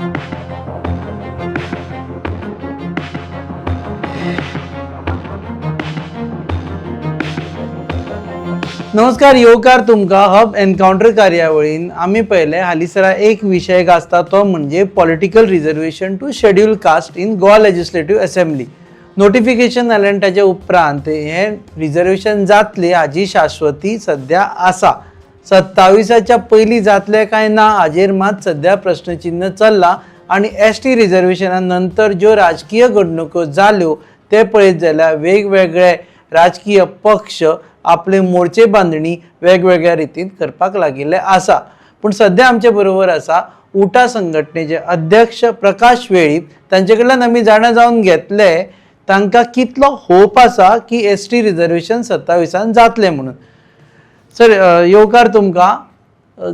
नमस्कार, येवकार तुमकां हब एन्कावंटर कार्यावळीन. आमी पळयलें हालींसरा एक विशय गाजता तो म्हणजे political reservation to schedule caste in Goa Legislative Assembly. Notification आलें आनी ताच्या उपरांत हें रिजर्वेशन जातलें हाजी शाश्वती सद्या आसा. 27आच्या पयलीं जातलें काय ना हाजेर मात सद्या प्रश्नचिन्ह चल्लां आनी एस टी रिजर्वेशना नंतर ज्यो राजकीय घडणुको जाल्यो ते पळयत जाल्यार वेगवेगळे राजकीय पक्ष आपले मोर्चे बांदणी वेगवेगळ्या रितीन करपाक लागिल्ले आसा. पूण सद्या आमचे बरोबर आसा उटा संघटनेचे अध्यक्ष प्रकाश वेळीप. तांचे कडल्यान आमी जाणा जावन घेतले तांकां कितलो होप आसा की एस टी रिजर्वेशन 27आन जातलें म्हणून. सर, येवकार तुमकां.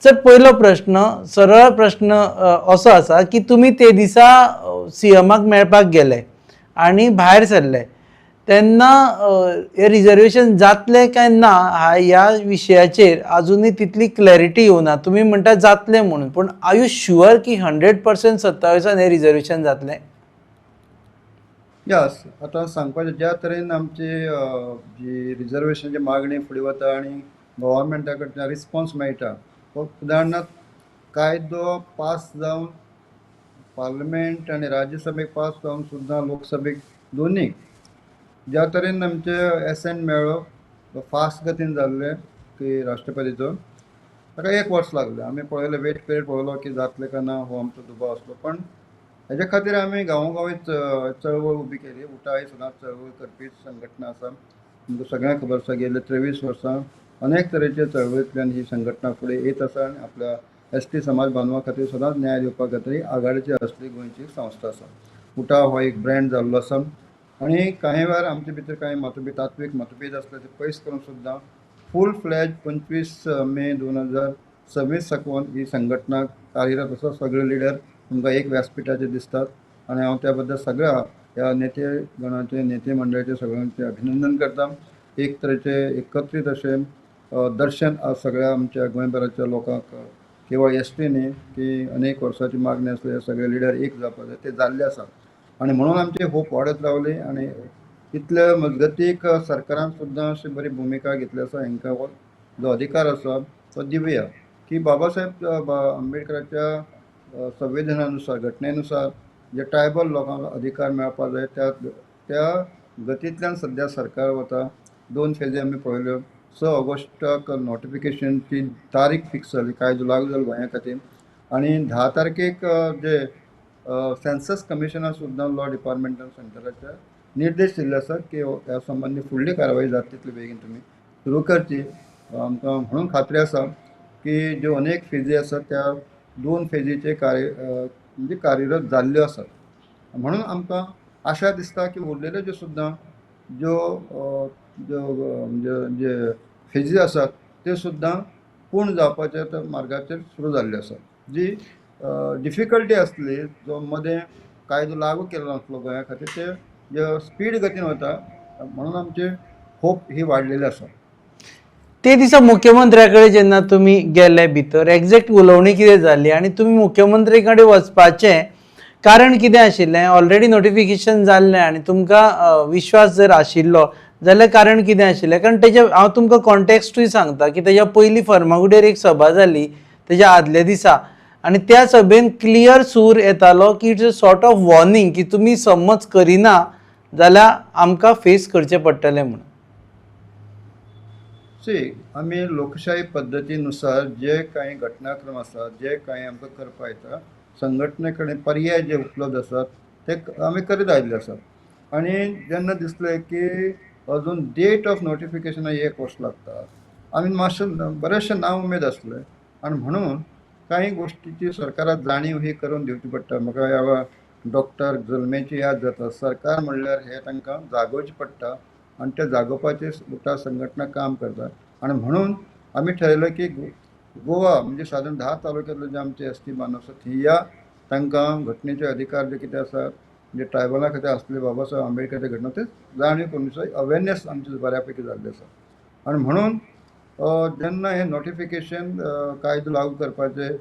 सर, पयलो प्रश्न, सरळ प्रश्न असो आसा की तुमी ते दिसा सी एमाक मेळपाक गेले आनी भायर सरले तेन्ना हें रिजर्वेशन जातलें काय ना ह्या विशयाचेर आजुनूय तितली क्लॅरिटी येवना. तुमी म्हणटा जातलें म्हणून, पूण are you sure की 100% 27आन हें रिजर्वेशन जातलें? यस, आतां सांगपाचें, ज्या तरेन आमची जी रिजर्वेशनाची मागणी फुडें वता आनी गव्हर्मेंटा कडच्यान रिस्पॉन्स मेळटा, उदाहरणार्थ कायदो पास जावन पार्लमेंट आनी राज्यसभेक पास जावन सुद्दां लोकसभेक दोनी ज्या तरेन आमचे एसेंट मेळ्ळो, फास्ट गतीन जाल्लें की राष्ट्रपतीचो, ताका एक वर्स लागलें. आमी पळयलें, वेट पिरियड पळयलो की जातलें काय ना हो आमचो दुबाव आसलो. पण हेजे खातीर आमी गांवोगांवी चळवळ उबी केली. उटा ही सदांच चळवळ करपी संघटना आसा. तुमकां सगळ्यांक खबर आसा, गेले 23 वर्सां अनेक तरेचे चळवळींतल्यान ही संघटना फुडें येत आसा आनी आपल्या एस टी समाज बांधवा खातीर सदांच न्याय दिवपा खातीर ही आघाडीची आसली गोंयची संस्था आसा. उटा हो एक ब्रँड जाल्लो आसा आनी कांय वेळार आमचे भितर कांय मतभेद, तात्वीक मतभेद आसले ते पयस करून सुद्दां फूल फ्लॅज 25 मे 2026 साकून ही संघटना कार्यरत आसा. सगळे लिडर तुमकां एक व्यासपिठाचेर दिसतात आनी हांव त्या बद्दल सगळ्या ह्या नेते गणाचे, नेते मंडळाचे सगळ्यांचे अभिनंदन करता. एक तरेचे एकत्रीत अशें दर्शन आज सगळ्या आमच्या गोंयभराच्या लोकांक, केवळ एस टी न्ही की अनेक वर्सांची मागणी आसली सगळे लिडर एक जावपा जाय, ते जाल्ले आसा आनी म्हणून आमची होप वाडत रावली. आनी इतले मजगतीक सरकारान सुद्दां अशी बरी भुमिका घेतली आसा. हांकां हो जो अधिकार आसा तो दिवया की बाबासाहेब आंबेडकराच्या संविधानानुसार, घटनेनुसार जे ट्रायबल लोकांक अधिकार मेळपाक जाय, त्या त्या गतींतल्यान सद्या सरकार वता. दोन फेजी आमी पळयल्यो. 6 ऑगस्टाक नोटिफिकेशनची तारीख फिक्स जाली, कायदो लागू जालो गोंया खातीर आनी 10 तारखेक जे सेन्सस कमिशना सुद्दां लॉ डिपार्टमेंटान सेंटराच्या निर्देश दिल्ले आसात की ह्या संबंदी फुडली कारवाई जाता तितले बेगीन तुमी सुरू करची. आमकां म्हणून खात्री आसा की ज्यो अनेक फेजी आसात, त्या दोन फेजीचे कार्य म्हणजे कार्यरत जाल्ल्यो आसात. म्हणून आमकां आशा दिसता की उरलेल्यो ज्यो सुद्दां ज्यो ज्यो म्हणजे जे फेजी आसात त्यो सुद्दां पूर्ण जावपाच्या त्या मार्गाचेर सुरू जाल्ल्यो आसात. जी डिफिकल्टी आसली, जो मदें कायदो लागू केल्लो नासलो गोंया खातीर, ते जे स्पीड गतीन वता म्हणून आमची होप ही वाडलेली आसा. ते दिसा मुख्यमंत्र्या कडेन जेन्ना तुमी गेले भितर, एग्जॅक्ट उलोवणी कितें जाली आनी तुमी मुख्यमंत्री कडेन वचपाचें कारण कितें आशिल्लें? ऑलरेडी नोटिफिकेशन जाल्लें आनी तुमकां विश्वास जर आशिल्लो जाल्यार कारण कितें आशिल्लें? कारण तेजे हांव तुमकां कॉन्टेक्स्टूय सांगता की तेज्या पयलीं फर्मागुडयेर एक सभा जाली तेज्या आदल्या दिसा आनी त्या सभेन क्लियर सूर येतालो की it's a sort of warning की तुमी समज करिना जाल्यार आमकां फेस करचें पडटलें म्हणून. सी, आमी लोकशाही पद्दतीनुसार जे कांय घटनाक्रम आसा, जे कांय आमकां करपा येता, संघटने कडेन पर्याय जे उपलब्ध आसात ते आमी करीत आयिल्ले आसात. आनी जेन्ना दिसलें की अजून डेट ऑफ नोटिफिकेशन एक वर्स लागता, आमी मातशें बरेचशे ना उमेद आसले आनी म्हणून कांय गोश्टीची सरकाराक जाणीव ही करून दिवची पडटा. म्हाका ह्या वेळार डॉक्टर जल्मेची याद जाता. सरकार म्हणल्यार हें तांकां जागोवचें पडटा आनी ते जागोवपाचे उटा संघटना काम करता. आनी म्हणून आमी ठरयलें की गोवा म्हणजे सादारण 10 तालुक्यांतले जे आमचे एस टी बांदव आसा, थंय तांकां घटनेचे अधिकार जे कितें आसात, जे ट्रायबलां खातीर आसले बाबासाहेब आंबेडकराच्या घटना, ते जाणीव करून अवेरनेस आमची बऱ्या पैकी जाल्ली आसा. आनी म्हणून जेन्ना हें नोटिफिकेशन कायदो लागू करपाचें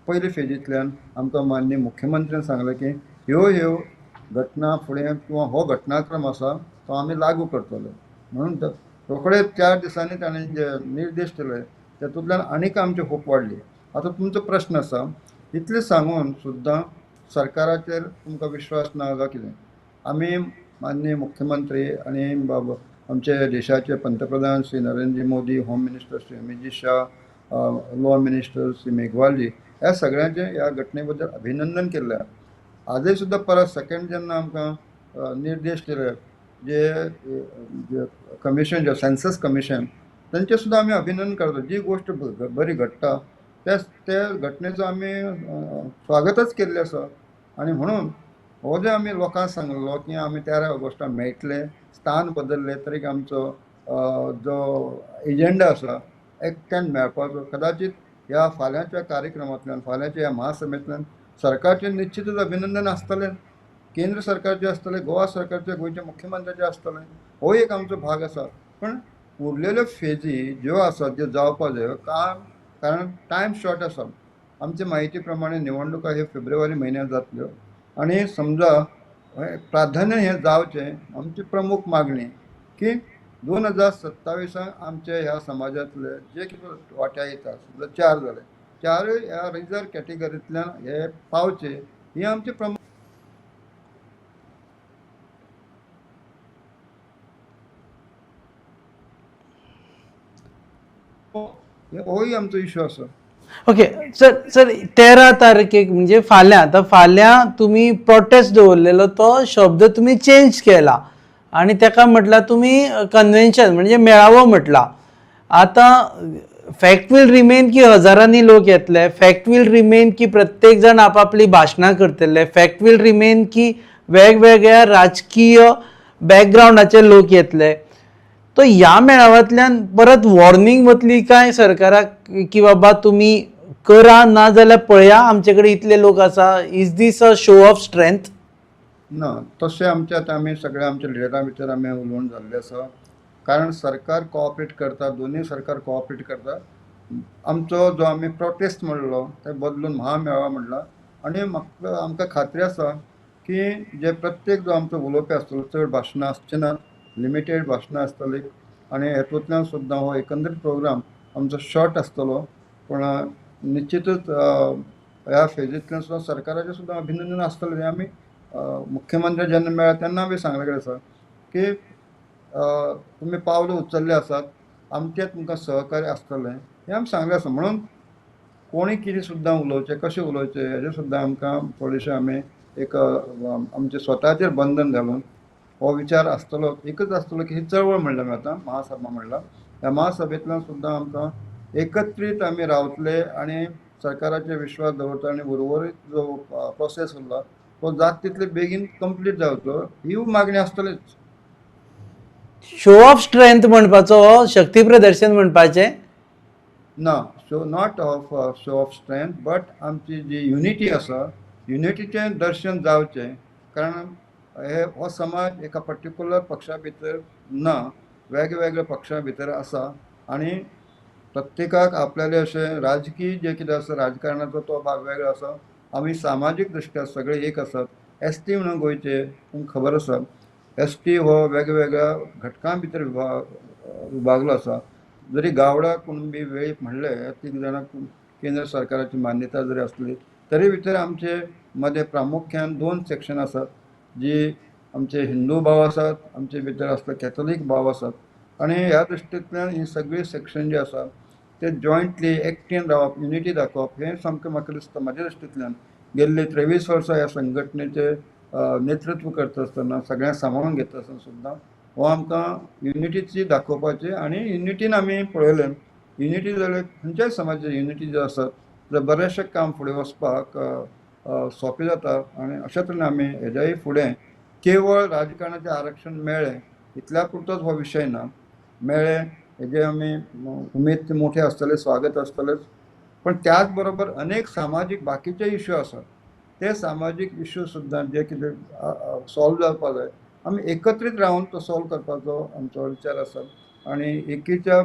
पयले फेजींतल्यान आमकां माननीय मुख्यमंत्र्यान सांगलें की ह्यो ह्यो घटना फुडें किंवा हो घटनाक्रम आसा तो आमी लागू करतले म्हणून रोखडे 4 दिसांनी ताणें जे निर्देश दिले तातूंतल्यान आनीक आमची होप वाडली. आतां तुमचो प्रश्न आसा इतलें सांगून सुद्दां सरकाराचेर तुमकां विश्वास ना जावं कितें, आमी माननीय मुख्यमंत्री आनी आमचे देशाचे पंतप्रधान Shri Narendra Modi, home minister Shri Amitji Shah, law minister Shri मेघवालजी ह्या सगळ्यांचें ह्या घटने बद्दल अभिनंदन केल्लें. आजय सुद्दां परत सेकंड जेन्ना आमकां निर्देश दिले जे कमिशन जे सेन्सस कमिशन तांचें सुद्दां आमी अभिनंदन करता. जी गोश्ट बरी घडटा त्या त्या घटनेचो आमी स्वागतच केल्लें आसा. आनी म्हणून हो जे आमी लोकांक सांगलो की आमी 13 ऑगस्टाक मेळटले, स्थान बदल्ले तरी आमचो जो एजेंडा आसा एकट्यान मेळपाचो, कदाचित ह्या फाल्यांच्या कार्यक्रमांतल्यान फाल्यांच्या ह्या महासभेंतल्यान सरकारचें निश्चितच अभिनंदन आसतलें, केंद्र सरकारचें आसतलें, गोवा सरकारचें, गोंयच्या मुख्यमंत्र्याचें आसतलें. हो एक आमचो भाग आसा. पण उरलेल्यो फेजी ज्यो आसात ज्यो जावपा जायो कारण टायम शॉर्ट आसा. आमचे म्हायती प्रमाणे निवडणुका ह्यो फेब्रुवारी म्हयन्यांत जातल्यो आनी समजा प्राधान्य हें जावचें आमची प्रमुख मागणी की 2027 आमचे ह्या समाजांतले जे कितें वांट्या येता समजा 4 जाले, 4 ह्या रिजर्व कॅटेगरींतल्यान हे पावचे ही आमची प्रमुख. होय आमचो इशू आसा. ओके सर, सर 13 तारखेक म्हणजे फाल्यां, आतां फाल्यां तुमी प्रोटेस्ट दवरलेलो तो शब्द तुमी चेंज केला आनी ताका म्हटल्यार तुमी कन्व्हेन्शन म्हणजे मेळावो म्हटला. आतां फॅक्ट will remain की हजारांनी लोक येतले, फॅक्ट will remain की प्रत्येक जाण आपापली भाशणां करतले, फॅक्ट will remain की वेगवेगळ्या राजकीय बॅकग्रावंडाचे लोक येतले. तो ह्या मेळाव्यांतल्यान परत वॉर्निंग वतली काय सरकाराक की बाबा तुमी करा ना जाल्यार पळया आमचे कडेन इतले लोक आसा? Is this a show of strength? ना, तशें आमचे आतां आमी सगळे आमच्या लिडरां भितर आमी उलोवन जाल्लें आसा. कारण सरकार कॉपरेट करता, दोनूय सरकार कॉपरेट करता. आमचो जो आमी प्रोटेस्ट म्हणलो ते बदलून महामेळावा म्हणला आनी म्हाका आमकां खात्री आसा की जे प्रत्येक जो आमचो उलोवपी आसतलो चड भाशणां आसचीं ना, लिमिटेड भाशणां आसतलीं आनी हेतूंतल्यान सुद्दां हो एकंदरीत प्रोग्राम आमचो शॉर्ट आसतलो. पूण निश्चितच ह्या फेजींतल्यान सुद्दां सरकाराचें सुद्दां अभिनंदन आसतलें. हें आमी मुख्यमंत्री जेन्ना मेळ्ळा तेन्ना आमी सांगलें आसा की तुमी पावलां उचल्ले आसात, आमचें तुमकां सहकार्य आसतलें हें आमी सांगलें आसा. म्हणून कोणी कितें सुद्दां उलोवचें, कशें उलोवचें हेजें सुद्दां आमकां थोडेशें आमी एक आमचे स्वताचेर बंधन घालून हो विचार आसतलो, एकच आसतलो की ही चळवळ म्हणल्या आमी आतां महासभा म्हणला, ह्या महासभेंतल्यान सुद्दां आमकां एकत्रीत आमी रावतले आनी सरकाराचेर विश्वास दवरता आनी उर्वरीत जो प्रोसेस उरला तो जाता तितले बेगीन कंप्लीट जावचो ही मागणी आसतलीच. शो ऑफ स्ट्रेंथ म्हणपाचो, शक्ती प्रदर्शन म्हणपाचें ना, show not of show of strength but आमची जी युनिटी आसा युनिटीचें दर्शन जावचें. कारण हे हो समाज एका पर्टिक्युलर पक्षा भितर ना, वेगवेगळ्या पक्षां भितर आसा आनी प्रत्येकाक आपल्याले अशें राजकीय जें कितें आसा राजकारणाचो तो भाग वेगळो आसा. आमी सामाजीक दृश्ट्या सगळे एक आसात. एस टी म्हणून गोंयचे तुमकां खबर आसा, एस टी हो वेगवेगळ्या घटकां भितर विभागलो आसा. जरी गावडा कुणबी वेळीप म्हणले 3 जाणां केंद्र सरकाराची मान्यता जरी आसली तरी भितर आमचे मदें प्रामुख्यान 2 सेक्शन आसात, जी आमचे हिंदू भाव आसात, आमचे भितर आसले कॅथोलीक भाव आसात. आनी ह्या दृश्टींतल्यान ही सगळी सेक्शन जे आसा ते जॉयंटली एकटेन रावप, युनिटी दाखोवप हें सामकें म्हाका दिसता म्हाज्या दृश्टींतल्यान गेल्ले 23 वर्सां ह्या संघटनेचें नेतृत्व करता आसतना सगळ्यांक सांबाळून घेता आसतना सुद्दां हो आमकां युनिटीची दाखोवपाची आनी युनिटीन आमी पळयलें युनिटी जाल्यार खंयच्याय समाजाची युनिटी जी आसत जाल्यार बरेंचशें काम फुडें वचपाक सोंपें जाता. आनी अशें तरेन आमी हेज्याय फुडें केवळ राजकारणाचें आरक्षण मेळ्ळें इतल्या पुरतोच हो विशय ना, मेळ्ळें हेजें आमी उमेद मोठे आसतले, स्वागत आसतलेच, पण त्याच बरोबर अनेक सामाजीक बाकीचे इश्यू आसात ते सामाजीक इश्यू सुद्दां जे कितें सॉल्व जावपा जाय आमी एकत्रीत रावन तो सॉल्व करपाचो आमचो विचार आसा. आनी एकीच्या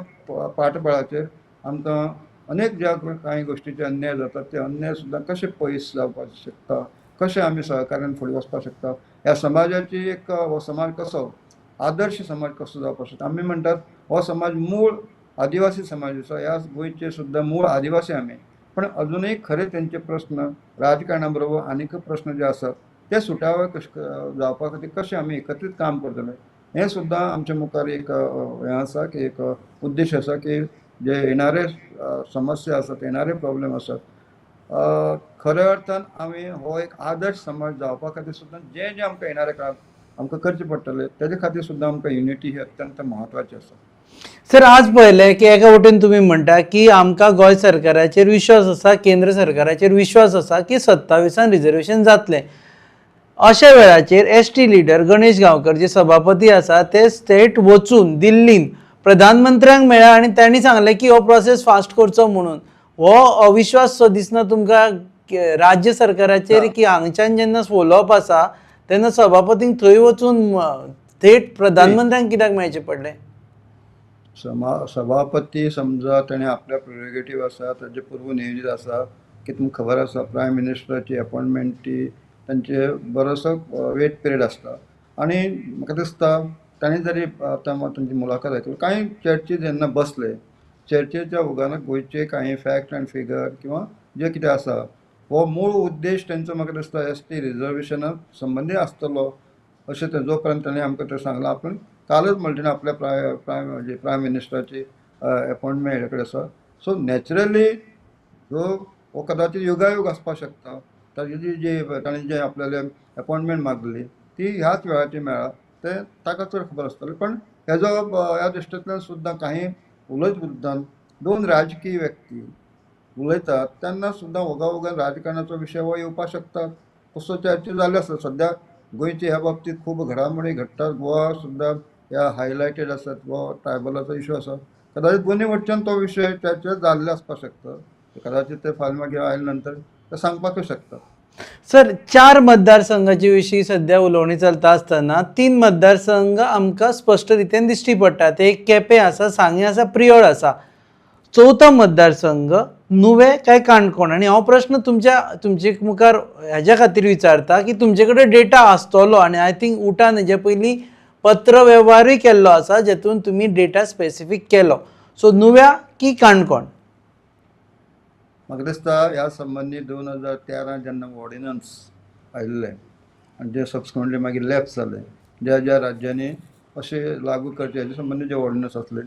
पाठबळाचेर आमकां अनेक ज्या कांय गोश्टीचे अन्याय जातात ते अन्याय सुद्दां कशे पयस जावपाक शकता, कशें आमी सहकार्यान फुडें वचपाक शकता, ह्या समाजाची एक हो समाज कसो आदर्श समाज कसो जावपाक शकता. आमी म्हणटात हो समाज मूळ आदिवासी समाज आसा, ह्या गोंयचे सुद्दां मूळ आदिवासी आमी, पण अजुनूय खरे तेंचे प्रस्न राजकारणा बरोबर आनीक प्रस्न जे आसात ते सुटावे कशे जावपा खातीर कशें आमी एकत्रीत काम करतले हें सुद्दां आमच्या मुखार एक हें आसा की एक उद्देश आसा की जे येणारे समस्या आसात, येणारे प्रॉब्लेम आसात, खऱ्या अर्थान आमी हो एक आदर्श समाज जावपा खातीर सुद्दां जें जें आमकां येणाऱ्या काळांत आमकां करचें पडटलें तेजे खातीर सुद्दां आमकां युनिटी ही अत्यंत म्हत्वाची आसा. सर, आज पळयलें की एका वटेन तुमी म्हणटा की आमकां गोंय सरकाराचेर विश्वास आसा, केंद्र सरकाराचेर विश्वास आसा की 27 रिजर्वेशन जातलें. अशा वेळाचेर एसटी लिडर गणेश गांवकर जे सभापती आसा ते स्टेट वचून दिल्लीन प्रधानमंत्र्यांक मेळ्ळा आनी तांणी सांगलें की हो प्रोसेस फास्ट करचो म्हणून. हो अविश्वास सो दिसना तुमकां राज्य सरकाराचेर की हांगच्यान जेन्ना फॉलोअप आसा तेन्ना सभापतींक थंय वचून थेट प्रधानमंत्र्यांक कित्याक मेळचें पडलें? सभापती समजा ताणें आपल्या प्रेरोगेटीव आसा, ताजें पूर्व नियोजीत आसा की तुमकां खबर आसा प्रायम मिनिस्टराची अपॉयंटमेंट ती तांचे बरोसो वेट पिरियड आसता आनी म्हाका दिसता ताणें जरी आतां तांची मुलाखत आयकली, कांय चर्ची जेन्ना बसले चर्चेच्या उगान गोंयचे कांय फॅक्ट आनी फिगर किंवां जे कितें आसा हो मूळ उद्देश तांचो म्हाका दिसता एस टी रिजर्वेशना संबंदी आसतलो अशें ते जो पर्यंत ताणें आमकां तें सांगलां. आपण कालच म्हणलें आपल्या प्रायम मिनिस्टराची अपॉयंटमेंट हेजे कडेन आसा. सो नॅचरली जो हो कदाचित योगायोग आसपाक शकता, ताजी जी ताणें जे आपल्याले अपॉयंटमेंट मागली ती ह्याच वेळाचेर मेळ्ळा तें ताका चड खबर आसतलें. पण हेजो ह्या दृश्टींतल्यान सुद्दां कांय उलयत उरतना दोन राजकीय व्यक्ती उलयतात तेन्ना सुद्दां ओगाओगान राजकारणाचो विशय हो येवपाक शकता, तसो चर्चा जाल्ली आसा. सद्या गोंयचे ह्या बाबतींत खूब घडामोडी घडटात, गोवा सुद्दां ह्या हायलायटेड आसात, गोवा ट्रायबलाचो इशू आसा, कदाचित दोनूय वटच्यान तो विशय चर्चा जाल्ले आसपाक शकता, कदाचित ते फाल्यां मागीर आयले नंतर ते सांगपाकूय शकता. सर, 4 मतदारसंघाचे विशीं सध्या उलोवणी चलता आसतना 3 मतदारसंघ आमकां स्पश्ट रितीन दिश्टी पडटात. एक केपें आसा, सांगें आसा, प्रियोळ आसा. चवथो मतदारसंघ नुवें काय काणकोण? आनी हो प्रश्न तुमचे मुखार हेज्या खातीर विचारता की तुमचे कडेन डेटा आसतलो आनी I think उटान हेजे पयलीं पत्र वेव्हारूय केल्लो आसा जेतून तुमी डेटा स्पेसिफीक केलो. सो नुव्या की काणकोण? म्हाका दिसता ह्या संबंदी 2013 जेन्ना ऑर्डिनन्स आयिल्लें आनी जे सबसिक्वंटली मागीर लॅप्स जालें, ज्या ज्या राज्यांनी अशें लागू करचें हेजे संबंदी जे ऑर्डिनन्स आसले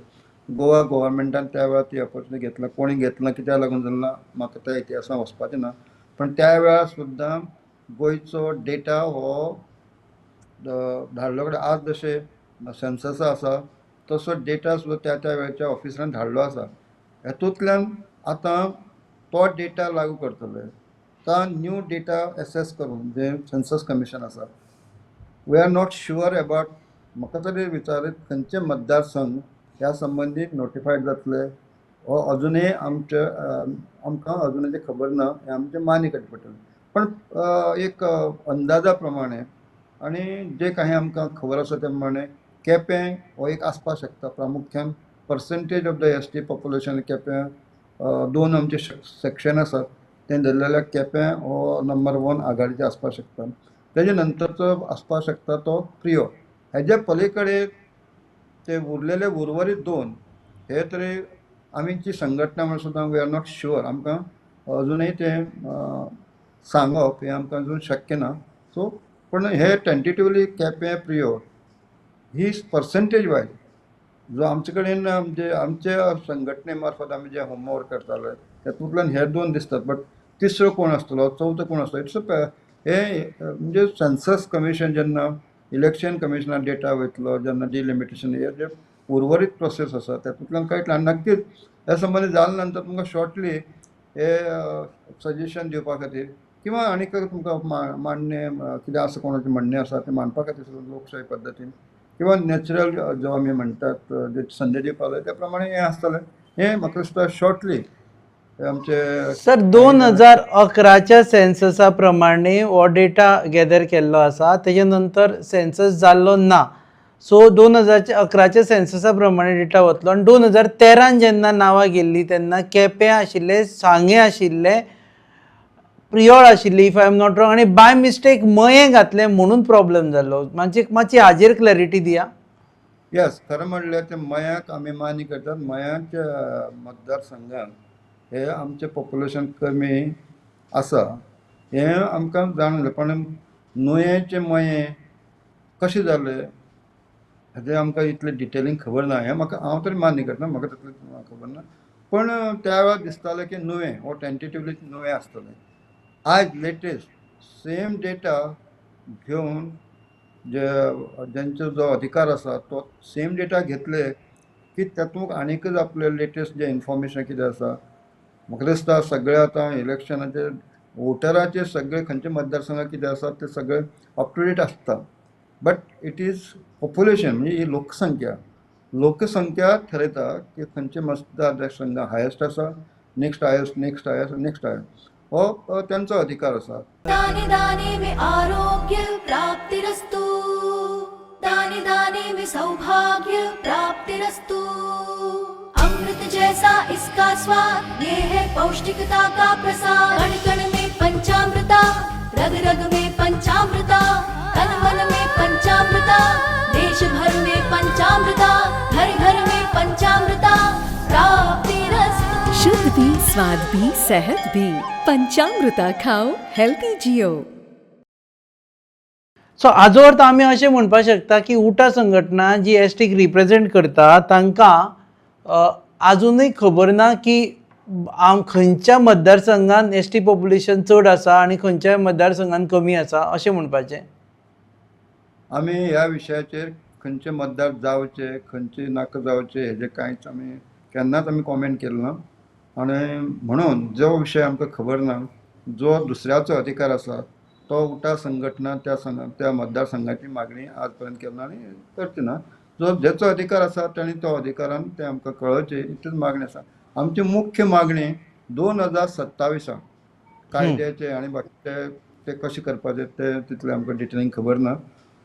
गोवा गव्हर्मेंटान त्या वेळार ती ऑपॉर्च्युनिटी घेतला, कोणी घेतला कित्याक लागून जालें ना म्हाका त्या इतिहासान वचपाचें ना, पण त्या वेळार सुद्दां गोंयचो डेटा हो धाडलो कडेन आज जशें सेन्सस आसा तसो डेटा सुद्दां त्या त्या वेळच्या ऑफिसरान धाडलो आसा. हेतूंतल्यान आतां तो डेटा लागू करतले का न्यू डेटा एसेस करून जे सेन्सस कमिशन आसा, we are not sure about. म्हाका तरी विचारीत खंयचे मतदारसंघ ह्या संबंदीत नोटिफायड जातले हो अजुनूय आमचे आमकां अजुनूय तें खबर ना, हें आमचें मान्य करचें पडटलें. पण एक अंदाजा प्रमाणे आनी जे कांय आमकां खबर आसा ते प्रमाणे केपें हो एक आसपाक शकता. प्रामुख्यान percentage of the S T population Quepem 2 आमचे सेक्शन आसात तें धरलें जाल्यार केपें हो नंबर 1 आघाडीचेर आसपाक शकता, तेजे नंतरचो आसपाक शकता तो प्रियो. हेजे पलीकडे ते उरलेले उर्वरीत 2 हे तरी आमीची संघटना म्हणून सुद्दां we are not sure, आमकां अजुनूय तें सांगप हें आमकां अजून शक्य ना. सो पूण हे टेंटेटिवली केपें प्रियो ही पर्संटेज वायज जो आमचे कडेन म्हणजे आमच्या संघटने मार्फत आमी जे होमवर्क करताले तातूंतल्यान हे 2 दिसतात, बट तिसरो कोण आसतलो, चवथो कोण आसतलो, it's हे म्हणजे सेन्सस कमिशन जेन्ना इलेक्शन कमिशनार डेटा वयतलो जेन्ना डिलिमिटेशन हे जे उर्वरीत प्रोसेस आसा तातूंतल्यान कळटलें. आनी नक्कीच ह्या संबंदी जाले नंतर तुमकां शॉर्टली हे सजेशन दिवपा खातीर किंवा आनीक तुमकां मांडणे कितें आसा कोणाचें म्हणणें आसा तें मांडपा खातीर सुद्दां लोकशाही पद्दतीन किंवा नॅचरल जो आमी म्हणटात जे संदी दिवपाक जाय त्या प्रमाणे हें आसतलें. हें म्हाका दिसता शॉर्टली आमचे सर 2011च्या सेन्ससा प्रमाणे हो डेटा गॅदर केल्लो आसा, तेजे नंतर सेन्सस जाल्लो ना. सो 2011च्या सेन्ससा प्रमाणे डेटा वतलो आनी 2013 जेन्ना नांवां गेल्लीं तेन्ना केपें आशिल्लें, सांगें आशिल्लें, प्रियोळ आशिल्ली if I am not wrong, आनी बाय मिस्टेक मयें घातलें म्हणून प्रॉब्लम जालो. मातशी मातशी हाजेर क्लॅरिटी दिया. येस, खरें म्हणल्यार ते मयाक आमी मान्य करतात. मयांच्या मतदारसंघात हे आमचें पॉप्युलेशन कमी आसा हें आमकां जाणवलें, पण नुयेंचें मयें कशें जालें हाजें आमकां इतलें डिटेलीन खबर ना. हें म्हाका हांव तरी मान्य करता, म्हाका तितलें खबर ना, पण त्या वेळार दिसतालें की नुवें हो टेंटेटिवली नुवें आसतलें. आयज लेटेस्ट सेम डेटा घेवन जे ज्यांचो जो अधिकार आसा तो सेम डेटा घेतले की तातूंत आनीकच आपले लेटेस्ट जे इन्फॉर्मेशन कितें आसा, म्हाका दिसता सगळे आतां इलेक्शनाचे वोटराचे सगळे खंयचे मतदारसंघात कितें आसा ते सगळे अप टू डेट आसता. बट it is population म्हणजे ही लोकसंख्या, लोकसंख्या ठरयता की खंयचे मतदारसंघ हायस्ट आसा, next highest, next highest, next highest, हो त्यांचो अधिकार आसा. दाने दाने में आरोग्य प्राप्तिरस्तु, दाने दाने में सौभाग्य प्राप्तिरस्तु। अमृत जैसा इसका स्वाद, ये है पौष्टिकता का प्रसाद। कण कण में पंचामृता, रग रग में पंचामृता, तन मन में पंचामृता, देश भर में पंचामृता, घर घर में पंचामृता प्राप्तिरस्तु। शुद्ध भी, स्वाद भी, सेहत भी, पंचामृता खाओ, हेल्दी जियो। सो हाजो अर्थ आमी अशें म्हणपाक शकता की उटा संघटना जी एस टीक रिप्रेजेंट करता तांकां आजुनूय खबर ना की आम खंयच्या मतदारसंघात एस टी पॉप्युलेशन चड आसा आनी खंयच्या मतदारसंघात कमी आसा अशें म्हणपाचें. आमी ह्या विशयाचेर खंयचे मतदार जावचे खंयचे नाका जावचे हेजे कांयच आमी केन्नाच आमी कॉमेंट केलें ना, आनी म्हणून जो विशय आमकां खबर ना, जो दुसऱ्याचो अधिकार आसा तो उटा संघटना त्या संघ त्या मतदारसंघाची मागणी आज पर्यंत केली ना आनी करची ना. जो जेचो अधिकार आसा ताणी तो अधिकारान तें आमकां कळोवचें इतलीच मागणी आसा. आमची मुख्य मागणी 2027 कायद्याचे आनी बाकीचे ते कशें करपाचे ते तितलें आमकां डिटेलीन खबर ना,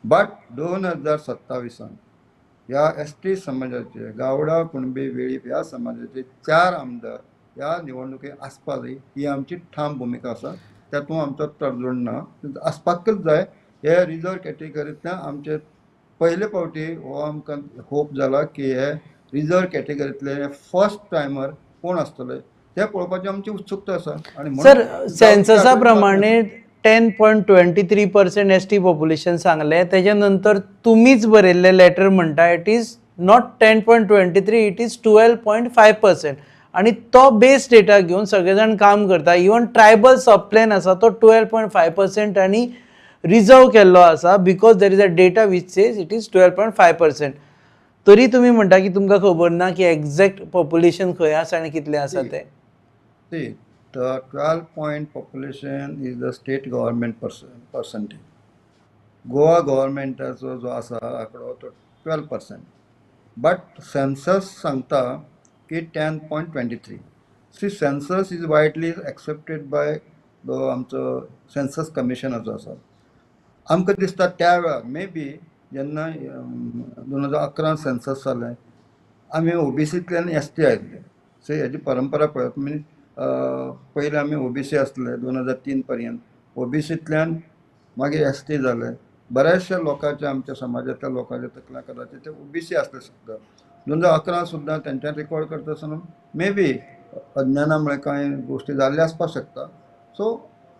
बट 2027 ह्या एस टी समाजाचे गावडा कुणबी वेळीप ह्या समाजाचे 4 आमदार ह्या निवडणुकेक आसपा जाय ही आमची ठाम भुमिका आसा. तातूंत आमचो तडजोड ना, आसपाकच जाय. हे रिजर्व कॅटेगरींतल्यान आमचे पयले फावटी हो आमकां होप जाला की हे रिजर्व कॅटेगरींतले फर्स्ट टायमर कोण आसतले ते पळोवपाची आमची उत्सुकता आसा. आनी सर, सेन्ससा प्रमाणे 10.23% एस टी पॉप्युलेशन सांगलें, तेच्या नंतर तुमीच बरयल्लें लेटर म्हणटा it is not 10.23, it is 12.5%, आनी तो बेस डेटा घेवन सगळे जाण काम करता. इवन ट्रायबल सब प्लॅन आसा तो 12.5% आनी रिजर्व केल्लो आसा because there is a data which says it is 12.5%. तरी तुमी म्हणटा की तुमकां खबर ना की एग्जॅक्ट पॉप्युलेशन खंय आसा आनी कितलें आसा तें. See, the 12 point population is the state government percentage. Goa गव्हर्मेंटाचो जो आसा आंकडो तो 12%, बट सेन्सस सांगता की 10.23. See, census is widely accepted by जो आमचो सेन्सस कमिशनाचो आसा. आमकां दिसता त्या वेळार मे बी जेन्ना 2011 सेन्सस जालें आमी ओबीसींतल्यान एस टी आयिल्ले. सो हेजी परंपरा पळयात, म्हणजे पयलीं आमी ओबीसी आसले 2003 पर्यंत, ओबीसींतल्यान मागीर एस टी जाले. बऱ्याचशा लोकांच्या आमच्या समाजांतल्या लोकांच्या तकल्या कदाचित ते ओबीसी आसले सुद्दां. 2011 सुद्दां तेंच्यान रिकॉर्ड करता आसतना मे बी अज्ञाना मुळे कांय गोश्टी जाल्ल्यो आसपाक शकता. सो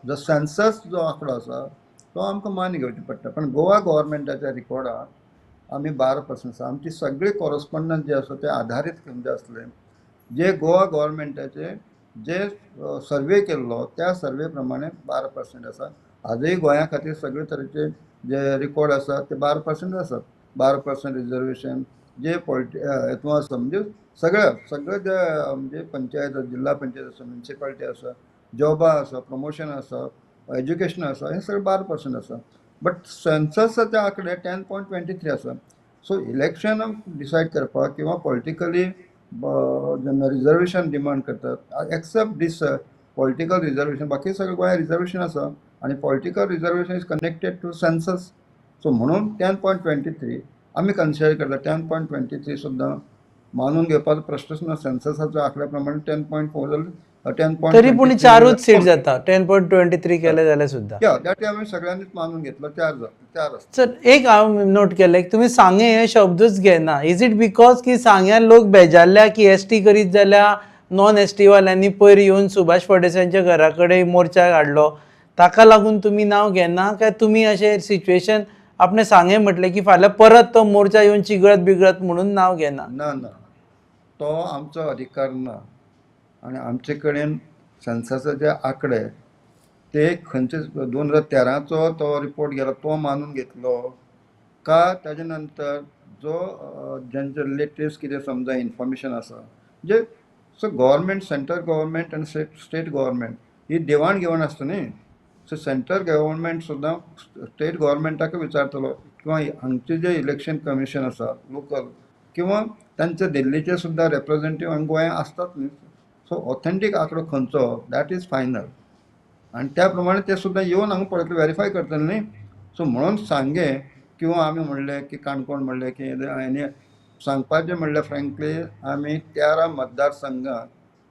जो सेन्सस जो आंकडो आसा तो आमकां मान्य घेवचो पडटा, पण गोवा गव्हर्मेंटाच्या रिकॉर्डाक आमी 12% आसा. आमची सगळी कॉरस्पॉन्डन्स जे आसा ते आधारीत खंयचे आसले जे गोवा गव्हर्मेंटाचे जे सर्वे केल्लो त्या सर्वे प्रमाणे 12% आसा. आजूय गोंया खातीर सगळे तरेचे जे रिकॉर्ड आसा ते 12% आसात. 12% रिजर्वेशन जे पॉलिटी हेतून आसा, म्हणजे सगळे सगळे जे म्हणजे पंचायत, जिल्हा पंचायत आसा, म्युनिसिपालिटी आसा, जॉबां आसा, प्रमोशन आसा, एज्युकेशन आसा, हे सगळें 12% आसा. बट सेन्ससाचे आंकडे 10.23 आसा. सो इलेक्शन डिसायड करपाक किंवा पॉलिटिकली जेन्ना रिजर्वेशन डिमांड करतात, एक्सेप्ट दीस पॉलिटिकल रिजर्वेशन, बाकी सगळें गोंयांत रिजर्वेशन आसा आनी political reservation is connected to census. So म्हणून 10.23 आमी कन्सिडर करता 10.23 सुद्दां मानून घेवपाचो प्रश्नच ना. सेन्ससाच्या आंकड्या प्रमाणे 10.4 जाल्यार 10. तरी पूण 4च सीट जाता 10.23 केले जाल्यार सुद्दां. या that आमी सगळ्यांनीच मानून घेतलो 4 आसता. सर एक हांव नोट केलें की तुमी सांगें हे शब्दूच घेना. Is it because की सांग्यान लोक बेजारल्या की एस टी करीत जाल्यार नॉन एस टी वाल्यांनी पयर येवन सुभाष फळदेसायांच्या घरा कडेन मोर्चा काडलो ताका लागून तुमी नांव घेना, काय तुमी अशें सिच्युएशन आपणें सांगें म्हटलें की फाल्यां परत तो मोर्चा येवन चिगळत बिगळत म्हणून नांव घेना? ना ना, तो आमचो अधिकार ना आनी आमचे कडेन सेन्ससाचे आंकडे ते खंयचे 2013चो तो रिपोर्ट गेला तो मानून घेतलो का ताजे नंतर जो जेंचे लेटेस्ट कितें समजा इन्फॉर्मेशन आसा म्हणजे सो गव्हर्मेंट सेंट्रल गव्हर्मेंट आनी स्टेट गव्हर्मेंट ही देवाण घेवाण आसता न्ही. सो सेंट्रल गव्हर्मेंट सुद्दां स्टेट गव्हर्मेंटाक विचारतलो किंवा हांगचे जे इलेक्शन कमिशन आसा लोकल किंवा तांचे दिल्लीचे सुद्दां रेप्रेझेंटेटिव्ह हांगा गोंयांत आसतात न्ही. सो ऑथेंटीक आंकडो खंयचो that is final आनी त्या प्रमाणे ते सुद्दां येवन हांगा पळयतले वेरीफाय करतले न्ही. सो म्हणून सांगें किंवा आमी म्हणलें की काणकोण म्हणलें की आनी सांगपाचें म्हणल्यार फ्रेंकली आमी 13 मतदारसंघात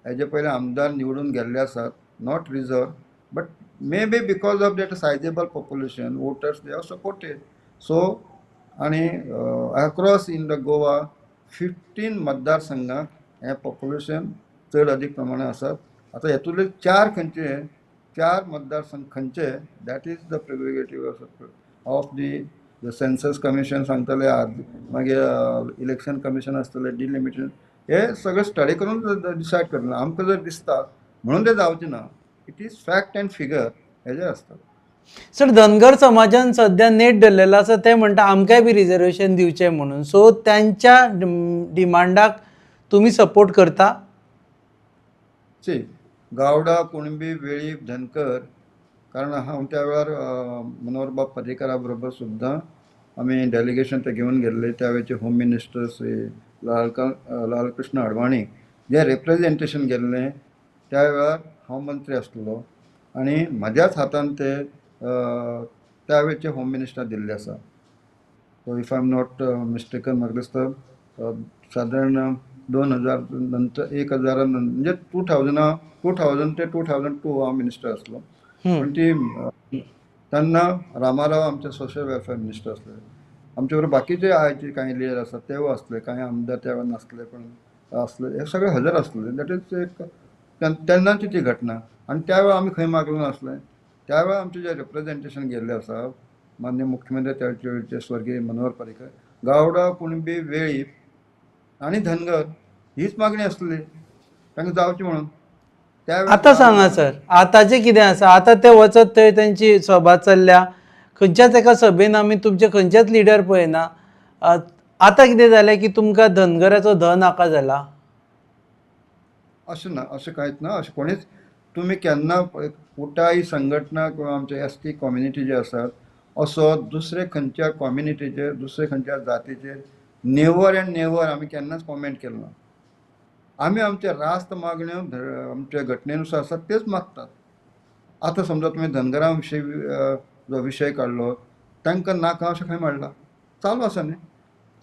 हेजे पयले आमदार निवडून गेल्ले आसात, not reserve but may be because of that sizeable population voters they have supported. So आनी अक्रॉस इन the Goa 15 मतदारसंघात हें पॉप्युलेशन चड अदीक प्रमाणांत आसात. आतां हेतूंतले 4 खंयचे 4 मतदारसंघ खंयचे that is the prerogative of the census commission सांगतले, मागीर इलेक्शन कमिशन आसतलें, डिलिमिटेशन हे सगळें स्टडी करून डिसायड करतले. आमकां जर दिसता म्हणून तें जावचें ना, it is fact and figure हेजेर आसता. सर धनगर समाजान सद्या नेट धरलेलो आसा, ते म्हणटा आमकांय बी रिजर्वेशन दिवचें म्हणून, सो त्यांच्या डिमांडाक तुमी सपोर्ट करता? सी गावडा कुणबी वेळीप धनकर, कारण हांव त्या वेळार मनोहरबाब पर्रीकरा बरोबर सुद्दां आमी डेलिगेशन ते घेवन गेल्ले. त्या वेळचे होम मिनिस्टर श्री लालकृष्ण अडवाणी जे रिप्रेजेंटेशन गेल्लें त्या वेळार हांव मंत्री आसलो आनी म्हज्याच हातान ते त्या वेळचे होम मिनिस्टर दिल्ले आसा. So if I am not mistaken म्हाका दिसता सादारण 2000 नंतर 1000 म्हणजे 2000 ते 2002 हांव मिनिस्टर आसलो. पण ती तेन्ना रामाराव आमचे सोशल वेलफेअर मिनिस्टर आसले. आमचे बरोबर बाकीचे आयचे कांय लिडर आसात तेवूय आसले, कांय आमदार त्या वेळार नासले पण आसले, हे सगळे हजर आसले. That is एक तेन्नाची ती घटना आनी त्या वेळार आमी खंय मागलें नासलें. त्या वेळार आमचें जें रिप्रेजेंटेशन गेल्लें आसा मान्य मुख्यमंत्री त्याचे वेळचे स्वर्गीय मनोहर पर्रीकर, गावडा कुणबी वेळीप आनी धनगर हीच मागणी आसली तांकां जावची म्हणून. आतां सांगा सर आतांचें कितें आसा? आतां ते वचत थंय तेंची सभा चल्ल्या, खंयच्याच एका सभेन आमी तुमचे खंयच्याच लिडर पळयना. आतां कितें जालें की तुमकां धनगराचो ध नाका जाला? अशें ना, अशें कांयच ना, अशें कोणीच तुमी केन्ना कुटाई संघटना किंवा आमचे एस टी कम्युनिटी जे आसात असो दुसरे खंयच्या कम्युनिटीचेर दुसरे खंयच्या जातीचेर नेवर अँड नेवर आमी केन्नाच कॉमेंट केलो ना. आमी आमचे रास्त मागण्यो आमच्या घटनेनुसार आसात तेच मागतात. आतां समजा तुमी धनगरां विशयी जो विशय काडलो तांकां नाका अशें खंय म्हणलां, चालू आसा न्ही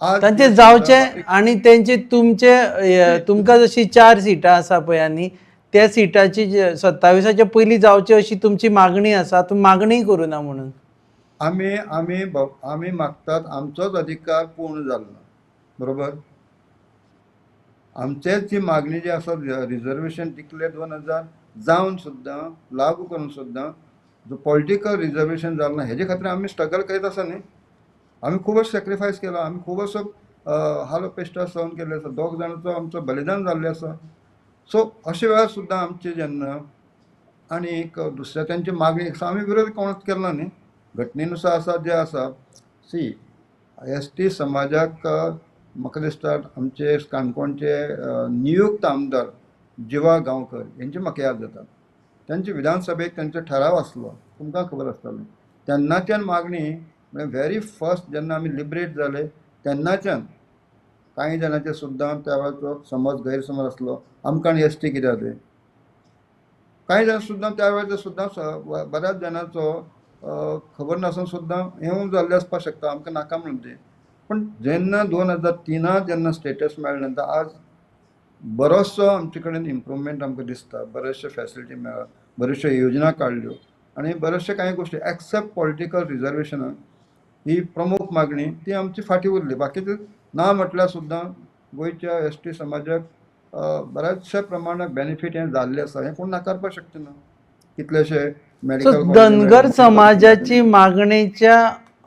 आज तांचे जावचे आनी तेंचे तुमचे तुमकां जशी 4 सिटां आसा पळय आनी त्या सिटाची 27 पयलीं जावची अशी तुमची मागणी आसा, तुमी मागणी करूं ना म्हणून आमी आमी आमी मागतात आमचोच अधिकार पूर्ण जालो ना, बरोबर. आमचेच जी मागणी जी आसा रिजर्वेशन डिक्लेर 2000 जावन सुद्दां लागू करून सुद्दां जो पॉलिटिकल रिजर्वेशन जालें ना हेजे खातीर आमी स्ट्रगल करीत आसा न्ही. आमी खूबच सॅक्रिफायस केला, आमी खूब असो हाल अपेश्टा सहन केल्ले आसा, 2 जाणांचो आमचो बलिदान जाल्लें आसा. सो अशे वेळार सुद्दां आमचे जेन्ना आनी एक दुसऱ्या तांची मागणी आसा आमी विरोध कोणूच केलो ना न्ही. घटनेनुसार आसा जे आसा सी एस टी समाजाक म्हाका दिसता आमचे काणकोणचे नियुक्त आमदार जिवा गांवकर हेंची म्हाका याद जाता. तांचे विधानसभेक तांचो ठराव आसलो, तुमकां खबर आसतलें. तेन्नाच्यान मागणी म्हळ्यार व्हेरी फर्स्ट जेन्ना आमी लिबरेट जाले तेन्नाच्यान कांय जाणांचे सुद्दां त्या वेळाचो समज गैरसमज आसलो आमकां एस टी कित्याक ते, कांय जाण सुद्दां त्या वेळाचो सुद्दां बऱ्याच जाणांचो खबर नासून सुद्दां हें जाल्लें आसपाक शकता आमकां नाका म्हणून तें. पण जेन्ना 2003 जेन्ना स्टेटस मेळ्ळे नंतर आज बरोचसो आमचे कडेन इम्प्रुवमेंट आमकां दिसता. बरेचशे फॅसिलिटी मेळ्ळा, बऱ्योचश्यो योजना काडल्यो आनी बऱ्योचशे कांय गोश्टी एक्सेप्ट पॉलिटिकल रिजर्वेशनाक ही प्रमुख मागणी ती आमची फाटीं उरली. बाकीचे ना म्हटल्यार सुद्दां गोंयच्या एस टी समाजाक बऱ्याचशा प्रमाणात बेनिफीट हें जाल्लें आसा, हें कोण नाकारपाक शकचे ना. कितलेशे सो मेडिकल धनगर समाजाची मागणेच्या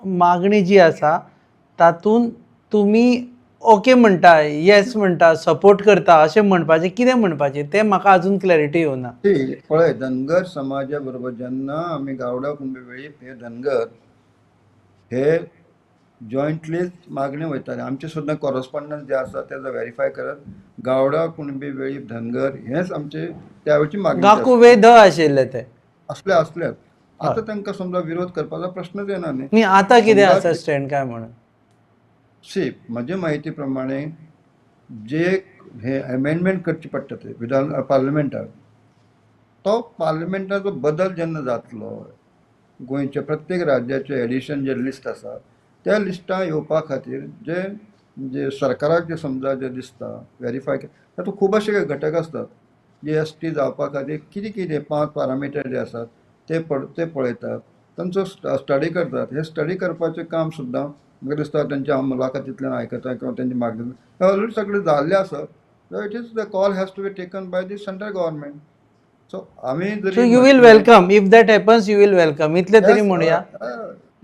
मागणी जी आसा तातूंत तुमी ओके म्हणटा, येस म्हणटा, सपोर्ट करता अशें म्हणपाचें कितें म्हणपाचें तें म्हाका अजून क्लॅरिटी येवना. ती पळय, धनगर समाजा बरोबर जेन्ना आमी गावडा कुणबी वेळीप हे धनगर हे जॉयंटलीच मागणी वयताले. आमचे सुद्दां कॉरस्पॉन्डन्स जे आसा ते जर वेरीफाय करत, गावडा कुणबी वेळीप धनगर हेच आमचे त्या वेळची मागणी गाकू वे ध आशिल्ले ते असले असले. आतां तांकां समजा विरोध करपाचो प्रश्नच येना न्ही. न्ही, आतां कितें आसा स्टँड काय म्हणून? सी, म्हजे म्हायती प्रमाणे जे हे अमेंडमेंट करचे पडटा ते विधान पार्लमेंटाक, तो पार्लमेंटाचो बदल जेन्ना जातलो, गोंयच्या प्रत्येक राज्याचें एडिशन जे लिस्ट आसा त्या लिस्टां येवपा खातीर जे जे सरकाराक जे समजा जे दिसता वेरीफाय, तातूंत खूब अशे घटक आसतात. जे एस टी जावपा खातीर कितें कितें 5 पारामिटर जे आसात ते पळयतात, तांचो स्टडी करतात. हे स्टडी करपाचें काम सुद्दां म्हाका दिसता तेंच्या हांव मुलाखतींतल्यान आयकता किंवा तेंची मागणी ऑलरेडी सगळें जाल्लें आसा. It is the call has to be taken by the central government. So आमी so you will welcome if that happens, you will welcome इतलें तरी म्हणुया.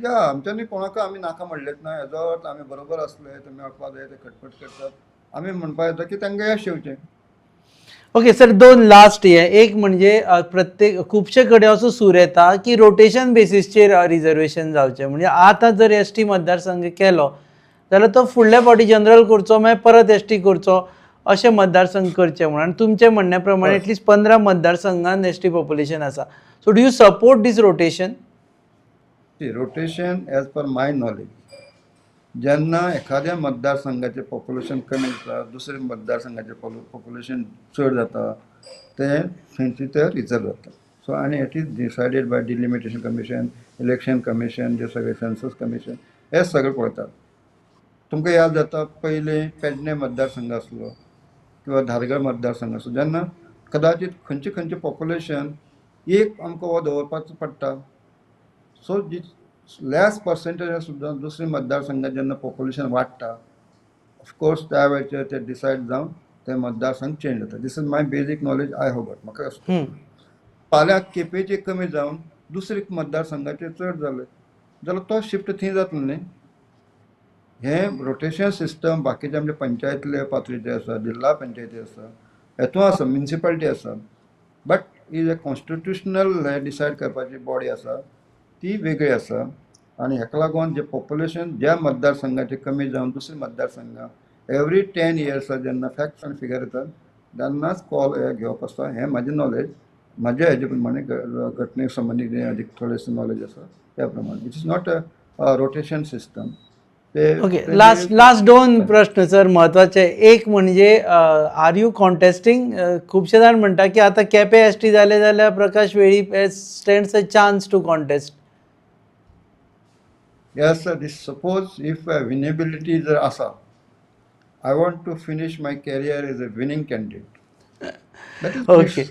या आमच्यांनी कोणाक आमी नाका म्हणलेंच ना. हेजो अर्थ आमी बरोबर आसले ते मेळपा जाय, ते खटपट करतात, आमी म्हणपा येता की तांकां येश येवचें. ओके सर, दोन लास्ट हे. एक म्हणजे प्रत्येक खुबशे कडेन असो सूर येता की रोटेशन बेसीसचेर रिजर्वेशन जावचें. म्हणजे आतां जर एस टी मतदारसंघ केलो जाल्यार तो फुडल्या फावटी जनरल करचो, मागीर परत एस टी करचो, अशें मतदारसंघ करचे म्हणून. आनी तुमचे म्हणण्या प्रमाणे एटलिस्ट 15 मतदारसंघान एस टी पॉप्युलेशन आसा. So do you support this rotation? Rotation as per my knowledge, जेन्ना एखाद्या मतदारसंघाचें पॉप्युलेशन कमी जाता, दुसऱ्या मतदारसंघाचें पॉप्युलेशन चड जाता, तें थंयचे ते रिजर्व जाता. सो आनी it is decided by delimitation commission, election commission, जे सगळे सेन्सस कमिशन हे सगळे पळयतात. तुमकां याद जाता पयलीं पेडणे मतदारसंघ आसलो किंवा धारगळ मतदारसंघ आसलो, जेन्ना कदाचित खंयचे खंयचे पॉप्युलेशन एक आमकां हो दवरपाचो पडटा. सो जी लेस पर्सेंटेज सुद्दां दुसरे मतदारसंघात जेन्ना पॉप्युलेशन वाडटा, ऑफकोर्स त्या वेळचेर ते डिसायड जावन ते मतदारसंघ चेंज जाता. This is my basic knowledge I have got. म्हाका फाल्यां केपेंचे कमी जावन दुसरे मतदारसंघाचे चड जाले जाल्यार तो शिफ्ट थंय जातलो न्ही. हें रोटेशन सिस्टम बाकीचे आमचे पंचायतले पातळीचे आसा, जिल्हा पंचायती आसा, हेतून आसा, म्युनिसिपालिटी आसा, बट he J constitutional हें डिसायड करपाची बॉडी आसा ती वेगळी आसा. आनी हेका लागून जे पॉप्युलेशन ज्या मतदारसंघाचे कमी जावन दुसरे मतदारसंघां एवरी 10 इयर्सा जेन्ना फॅक्ट्स आनी फिगर येतात तेन्नाच कॉल हे घेवप आसता. हें म्हाजें नॉलेज, म्हाज्या हेजे प्रमाणे घटने संबंदी जें अदीक थोडेशें नॉलेज आसा त्या प्रमाणे. It is not a rotation system. ते ओके, लास्ट लास्ट दोन प्रश्न सर म्हत्वाचे. एक म्हणजे are you contesting? खुबशे जाण म्हणटा की आतां केपें एस टी जाले जाल्यार Prakash Velip stands a chance to contest. Yes, sir. This suppose if winnability जर आसा, I want to finish my career as a winning candidate. That is okay.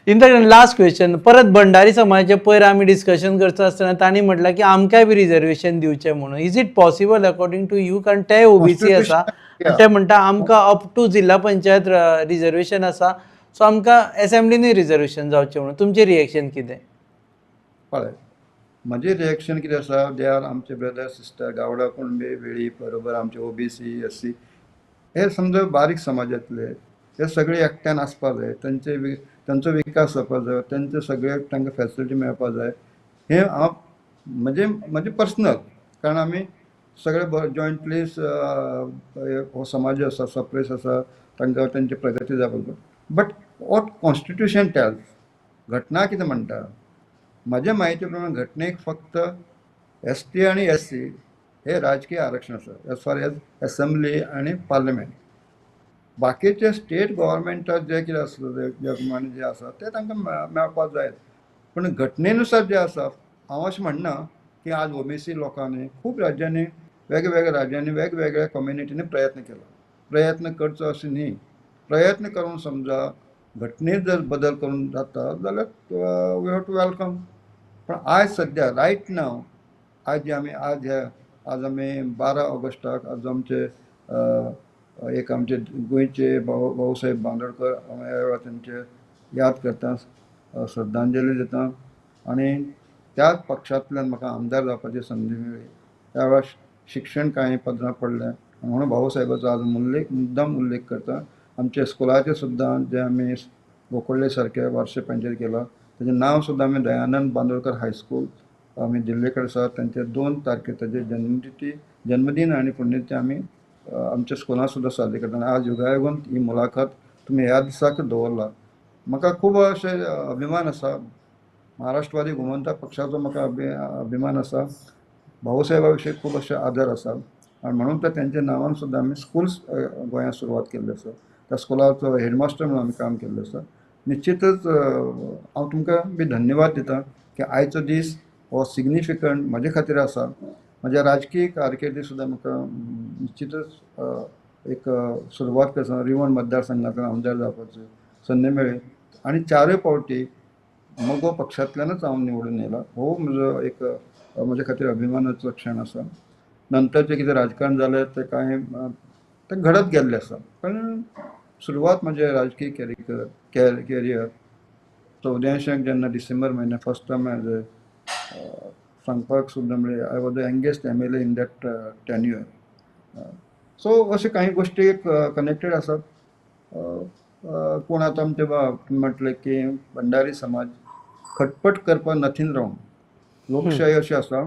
In fact last question, परत भंडारी समाजाचे पयर आमी discussion करता आसतना तांणी म्हटलां की आमकांय बी रिजर्वेशन दिवचें म्हणून. Is it possible according to you? कारण ते ओबीसी आसा आनी ते म्हणटा आमकां अप टू जिल्हा पंचायत रिजर्वेशन आसा, सो आमकां एसेंब्लीनूय रिजर्वेशन जावचें म्हणून. तुमचें रिएक्शन कितें? पळय, म्हजें रिएक्शन कितें आसा, they are आमचे ब्रदर सिस्टर गावडा कुणबे वेळीप बरोबर आमचे ओबीसी एस सी हे समजा बारीक समाजांतले हे सगळे एकट्यान आसपा जाय, तांचे तांचो विकास जावपा जाय, तांचे सगळे तांकां फॅसिलिटी मेळपा जाय. हें हांव म्हजें म्हजें पर्सनल, कारण आमी सगळे जॉयंटली हो समाज आसा, सप्रेस आसा, तांकां तांची प्रगती जावपाक जाय. बट what constitution tales, घटना कितें म्हणटा, म्हज्या म्हायती प्रमाण घटनेक फक्त एस टी आनी एस सी हे राजकीय आरक्षण आसा एज फार एज एसेंब्ली आनी पार्लमेंट. बाकीचे स्टेट गव्हर्मेंटाक जे कितें आसता जे प्रमाणे जे आसा ते तांकां मेळपाक जाय. पूण घटनेनुसार जे आसा हांव अशें म्हणना की आज ओबीसी लोकांनी खूब राज्यांनी वेगवेगळ्या राज्यांनी वेगवेगळ्या कम्युनिटींनी प्रयत्न केला. प्रयत्न करचो अशें न्ही, प्रयत्न करून समजा घटनेत जर बदल करून जाता जाल्यार we have to welcome. पण आयज सद्या रायट नाव आज जे आमी आज हे आज आमी 12 ऑगस्टाक आज आमचे एक आमचे गोंयचे भाऊसाहेब बांदोडकर हांव ह्या वेळार तेंचे याद करता, श्रद्धांजली दिता आनी त्याच पक्षांतल्यान म्हाका आमदार जावपाची संदी मेळ्ळी. त्या वेळार शिक्षण कांय पदरां पडलें म्हणून भाऊसाहेबाचो आज मुद्दाम उल्लेख करता. आमच्या स्कुलाचें सुद्दां जें आमी गोकुळ्ळे सारके वार्षे पंचायत केलां तेजें नांव सुद्दां आमी दयानंद बांदोडकर हायस्कूल आमी दिल्ले कडेन आसा. तेंचे 2 तारखे तेजे जन्मतिथी जन्मदीन आनी पुण्यतिथी आमी आमच्या स्कुलांत सुद्दां साजरी करता. आनी आज युगायुगान ही मुलाखत तुमी ह्या दिसाक दवरला, म्हाका खूब अशें अभिमान आसा. महाराष्ट्रवादी गोमंतक पक्षाचो म्हाका अभिमान आसा, भाऊसाहेबा विशीं खूब अशें आदर आसा आनी म्हणून तर तेंच्या नांवान सुद्दां आमी स्कुल्स गोंयांत सुरवात केल्ली आसा. त्या स्कुलाचो हेडमास्टर म्हणून आमी काम केल्लें आसा. निश्चितच हांव तुमकां बी धन्यवाद दिता की आयचो दीस हो सिग्निफिकंट म्हजे खातीर आसा. म्हज्या राजकीय कारकिर्दी सुद्दां म्हाका निश्चितच एक सुरवात करतना रिवण मतदारसंघांतल्यान आमदार जावपाची संदी मेळ्ळी आनी 4 फावटी मगो पक्षांतल्यानच हांव निवडून येयला. हो म्हजो एक म्हजे खातीर अभिमानाचो क्षण आसा. नंतरचें कितें राजकारण जालें तें कांय तें घडत गेल्लें आसा, पण सुरवात म्हजें राजकीय कॅरियर 84 जेन्ना डिसेंबर म्हयन्या फर्स्ट टायम एज सांगपाक सुद्दां म्हळ्यार I was the youngest MLA in that tenure. So अशे कांय गोश्टी कनेक्टेड आसात. कोण आतां आमचे म्हटलें की भंडारी समाज खटपट करपाक नथींग रॉंग, लोकशाही अशी आसा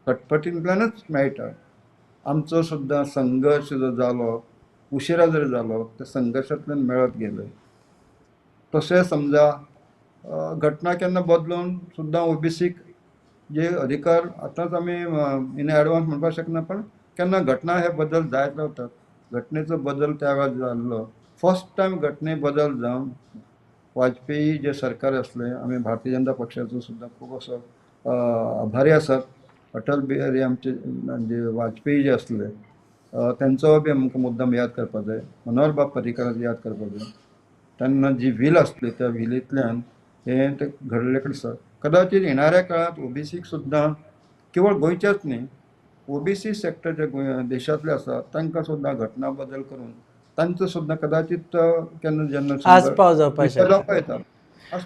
खटपटींतल्यानच मेळटा. आमचो सुद्दां संघर्श जो जालो उशिरा जरी जालो त्या संघर्शांतल्यान मेळत गेले. तशें समजा घटना केन्ना बदलून सुद्दां ओबीसीक जे अधिकार आतांच आमी इन एडवान्स म्हणपाक शकना, पण केन्ना घटना हे बदल जायत रावतात. घटनेचो बदल त्या वेळार जाल्लो फर्स्ट टायम घटने बदल जावन वाजपेयी जे सरकार आसलें, आमी भारतीय जनता पक्षाचो सुद्दां खूब असो आभारी आसात. अटल बिहारी आमचे जे वाजपेयी जे आसले तेंचो बी आमकां मुद्दाम याद करपाक जाय, मनोहर बाब पर्रीकराचो याद करपाक जाय. तेन्ना जी व्हील आसली त्या व्हिलींतल्यान हें तें घडलें कडेन आसा. कदाचित येणाऱ्या काळांत ओबीसीक सुद्दां केवळ गोंयच्याच न्ही ओबीसी सेक्टर जे देशांतले आसा तांकां सुद्दां घटना बदल करून तांचो सुद्दां कदाचित केन्ना जेन्ना आस्पाव जावपाक शकता. येता.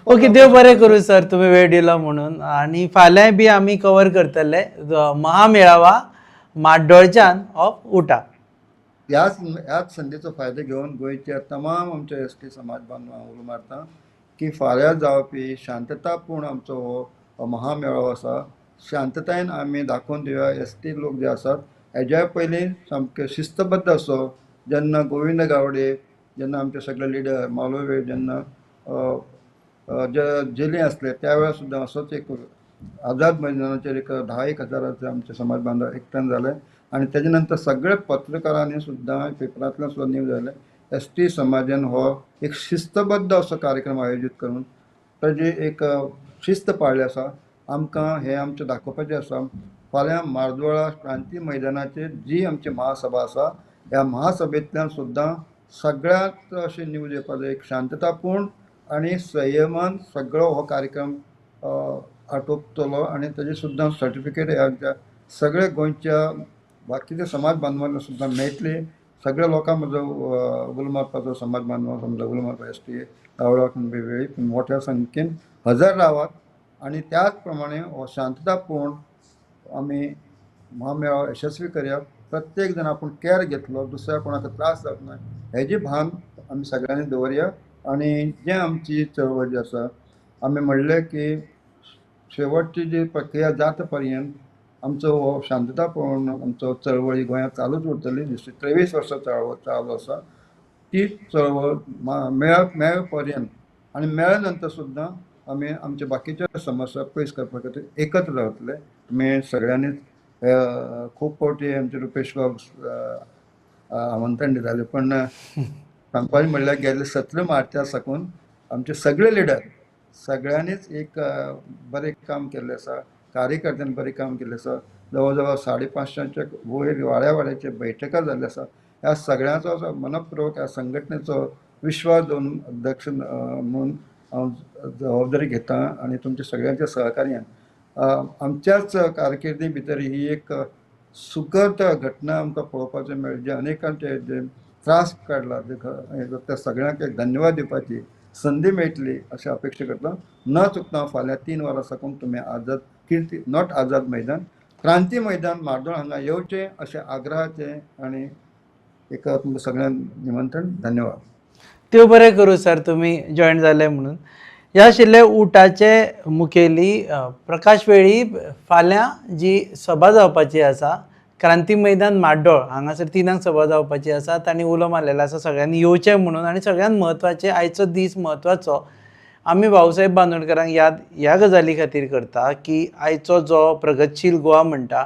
ओके, देव बरें करूं सर, तुमी वेळ दिलो म्हणून. आनी फाल्यांय बी आमी कवर करतले महामेळावा माड्डोळच्यान ऑफ उटा. ह्याच संदीचो फायदो घेवन गोंयच्या तमाम आमच्या एस टी समाज बांधवांक उलो मारता की फाल्यां जावपी शांततापूर्ण आमचो हो महामेळावो आसा, शांततायेन आमी दाखोवन दिवया एस टी लोक जे आसात हेज्या पयलीं सामके शिस्तबद्ध असो. जेन्ना गोविंद गावडे जेन्ना आमचे सगळे लिडर मालो वेळ जेन्ना जे जेली आसले त्या वेळार सुद्दां असोच एक आझाद मैदानाचेर एक 10-1 हजाराचे आमचे समाज बांधव एकठांय जाले आनी तेजे नंतर सगळे पत्रकारांनी सुद्दां पेपरांतल्यान सुद्दां न्यूज आयले एस टी समाजान हो एक शिस्तबद्ध असो कार्यक्रम आयोजीत करून ताजी एक शिस्त पाळ्ळी आसा. आमकां हें आमचें दाखोवपाचें आसा. फाल्यां मार्दोळा क्रांती मैदानाचेर जी आमची महासभा आसा ह्या महासभेंतल्यान सुद्दां सगळ्यांत अशें न्यूज येवपाक जाय एक शांततापूर्ण आनी संयमान सगळो हो कार्यक्रम आटोपतलो आनी तेजें सुद्दां सर्टिफिकेट ह्या सगळ्या गोंयच्या बाकीच्या समाज बांधवांना सुद्दां मेळटली. सगळ्या लोकांक म्हजो उलो मारपाचो समाज बांधवांक समजा उलो मारपा एस टी गावडा कुणबी वेळीप मोठ्या संख्येन हजर रावात आनी त्याच प्रमाणे हो शांततापूर्ण आमी महामेळावो यशस्वी करया. प्रत्येक जाण आपूण कॅर घेतलो, दुसऱ्या कोणाक त्रास जावप ना हेजी भान आमी सगळ्यांनी दवरया. आनी जें आमची चळवळ जी आसा आमी म्हणलें की शेवटची जी प्रक्रिया जाता पर्यंत आमचो हो शांततापूर्ण आमचो चळवळी गोंयांत चालूच उरतली. दुसरी 23 वर्सां चळवळ चालू आसा ती चळवळ मेळ पर्यंत आनी मेळ्ळे नंतर सुद्दां आमी आमचे बाकीच्यो समस्या पयस करपा खातीर एकत्र रावतले. तुमी सगळ्यांनीच खूब फावटी आमचे रुपेश बाब आमंत्रण दिताले, पण सांगपाचें म्हणल्यार गेल्ले 17 मार्चा साकून आमचे सगळे लिडर सगळ्यांनीच एक बरें काम केल्लें आसा, कार्यकर्त्यांनी बरें काम केल्लें आसा. जवळ जवळ 550च्या वयर वाड्या वाड्याचे बैठका जाल्ले आसा. ह्या सगळ्यांचो असो मनपूर्वक ह्या संघटनेचो विश्वास दवरून अध्यक्ष म्हणून हांव जबाबदारी घेता आनी तुमच्या सगळ्यांच्या सहकार्यान आमच्याच कारकिर्दी भितर ही एक सुखद घटना आमकां पळोवपाची मेळ्ळी, जे अनेकांचे जे त्रास काडला त्या सगळ्यांक एक धन्यवाद दिवपाची संदी मेळटली अशें अपेक्षा करता. न चुकता फाल्यां 3 वरां साकून तुमी आझाद कीर्ती not Azad Maidan, Kranti Maidan Mardol हांगा येवचें अशें आग्रहाचें आनी एक तुमकां सगळ्यांक निमंत्रण. धन्यवाद. त्यो बरें करूं सर तुमी जॉयन जाले म्हणून. ह्या आशिल्ले उटाचे मुखेली प्रकाश वेळीप. फाल्यां जी सभा जावपाची आसा क्रांती मैदान म्हाड्डोळ हांगासर 3 सभा जावपाची आसा, तांणी उलो मारलेलो आसा सगळ्यांनी येवचें म्हणून. आनी सगळ्यांत म्हत्वाचें आयचो दीस म्हत्वाचो आमी भाऊसाहेब बांदोडकरांक याद ह्या गजाली खातीर करता की आयचो जो प्रगतशील गोवा म्हणटा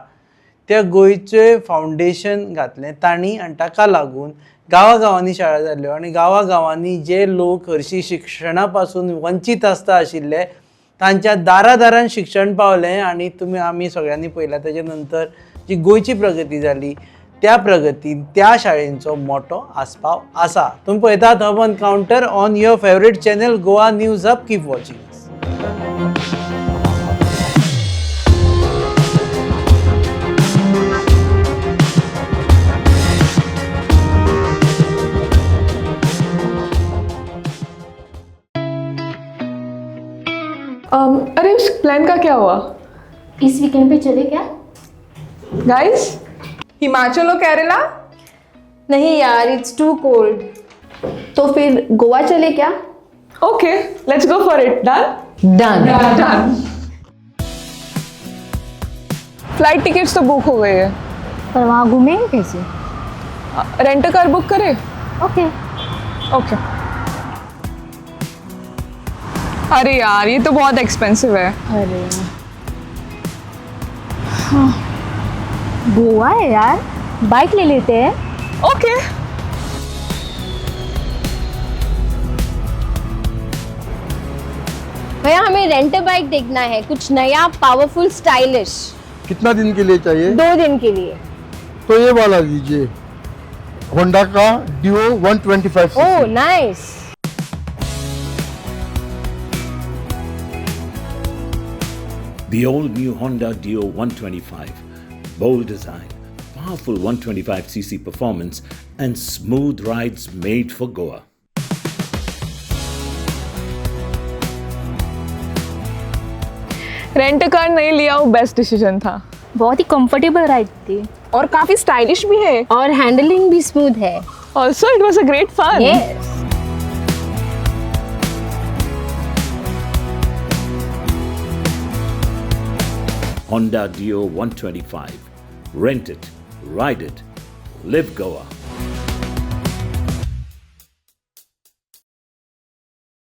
त्या गोंयचें फावंडेशन घातलें तांणी आनी ताका लागून गांवागांवांनी शाळा जाल्यो आनी गांवागांवांनी जे लोक हरशीं शिक्षणा पासून वंचीत आसता आशिल्ले तांच्या दारा दारान शिक्षण पावलें. आनी तुमी आमी सगळ्यांनी पळयलां ताजे नंतर जी गोंयची प्रगती जाली त्या प्रगतीन त्या शाळेंचो मोठो आस्पाव आसा. तुमी पळयतात Hub Encounter on your favourite channel Goa News Hub. Keep watching. अरे उस प्लान का क्या हुआ? इस वीकेंड पे चले क्या? गाइस, हिमाचल और केरला? नहीं यार, it's to cold. तो फिर गोवा चले क्या? Okay, let's go for it. Done. Done. Done. Flight tickets तो बुक हो गई है, पर वहाँ घूमेंगे कैसे? रेंट कार बुक करे? ओके. ओके. अरे यार, ये तो बहुत एक्सपेंसिव है. अरे हाँ, गोवा है यार, बाइक ले लेते हैं. ओके. भैया, हमें रेंट बाइक देखना है, कुछ नया, पावरफुल, स्टाइलिश. कितना दिन के लिए चाहिए? 2 दिन के लिए. तो ये वाला लीजिए, होंडा का डिओ 125. ओह nice. The all-new Honda Dio 125. Bold design, powerful 125cc performance and smooth rides made for Goa. Rent car नहीं लिया, वो बेस्ट डिसीजन था. बहुत ही कंफर्टेबल राइड थी. और काफी स्टाइलिश भी है. और हैंडलिंग भी स्मूथ है. Also it was a great fun. Yes. Honda Dio 125. Rent it, ride it, live Goa.